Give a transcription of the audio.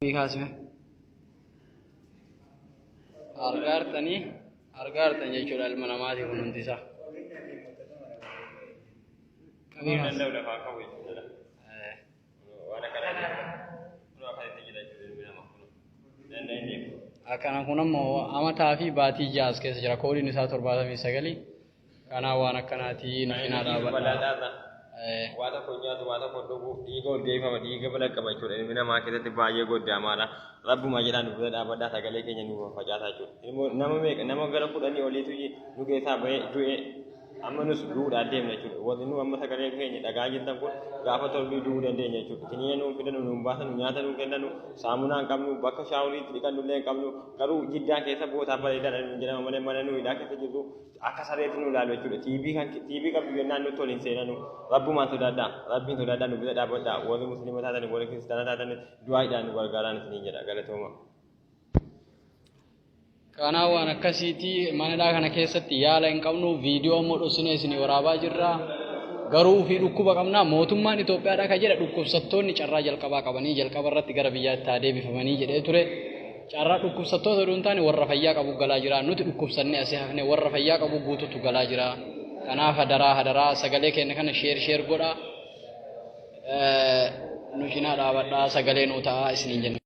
Kaasime. Argaa jirtanii argaa jirtan jechuudha ilma namaati kun hundi isaa. Qabii kaas. Danda'u lafaa qabu jechuudha. Waan akkanaa jira. Kun akkasitti jira jechuudha ilmi namaa kun. Danda'e deemu. Akkana kun ammoo amataa fi baatii 6 as keessa jira. Koodiin isaa 79. Kanaa waan akkanaatii nu cinaa dhaabadha. Balaadhaarra. Waa tokko hin nyaatu, waa tokko hin dhugu, dhiiga ol geeffama, dhiiga balaqqama jechuudha. Ilmi namaa keessatti baay'ee goddaamaadha. Rabbuma jedhaa nu bira dhaabadhaa sagalee keenya nuuf facaasaa jechuudha. Ilmoo nama meeqa nama gara 10 oliitu nu keessaa bahee du'ee amma nus du'uudhaan deemna jechuudha. Warri nu amma sagalee keenya dhagaa jirtan kun gaafa torbii du'uu dandeenya jechuudha. Kiniina nuun fidanu, nuun baasanu, nyaata nuun kennanu, saamunaa hin qabnu, bakka shaaworiitti dhiqannu illee hin qabnu. Garuu Jiddaan keessa bootaa bareedaadha nuun jedhama malee mana nu hidhaa keessa jirru akka sareetti nu ilaalu jechuudha. TB kan TB qabdu jennaan nutti ol hin seenanu. Rabbumaan sodaadhaa. Rabbiin sodaadhaa nu bira dhaabadhaa. Warri musliima taatan warri kiristaana taatan du'aaidhaan nu gargaaraan isiniin jedha. Galatooma. Kanaa waan akkasiiti manadhaa kana keessatti yaala hin qabnu viidiyoo ammoo dhossinee isinii waraabaa jirra. Garuu ofii dhukkuba qabna mootummaan Itoophiyaadhaa kan jedha dhukkubsattoonni carraa jalqabaa qabanii jalqaba irratti gara biyyaatti haa deebifamanii jedhee ture. Carraa dhukkubsattoota oduu hin taane warra fayyaa qabu galaa jira. Nuti dhukkubsannee asii hafne warra fayyaa qabu guututu galaa jira. Kanaaf hadaraa hadaraa sagalee keenya kana sheer sheer godhaa. Nu cinaa dhaabadhaa sagalee nuu ta'aa isiniin jenna.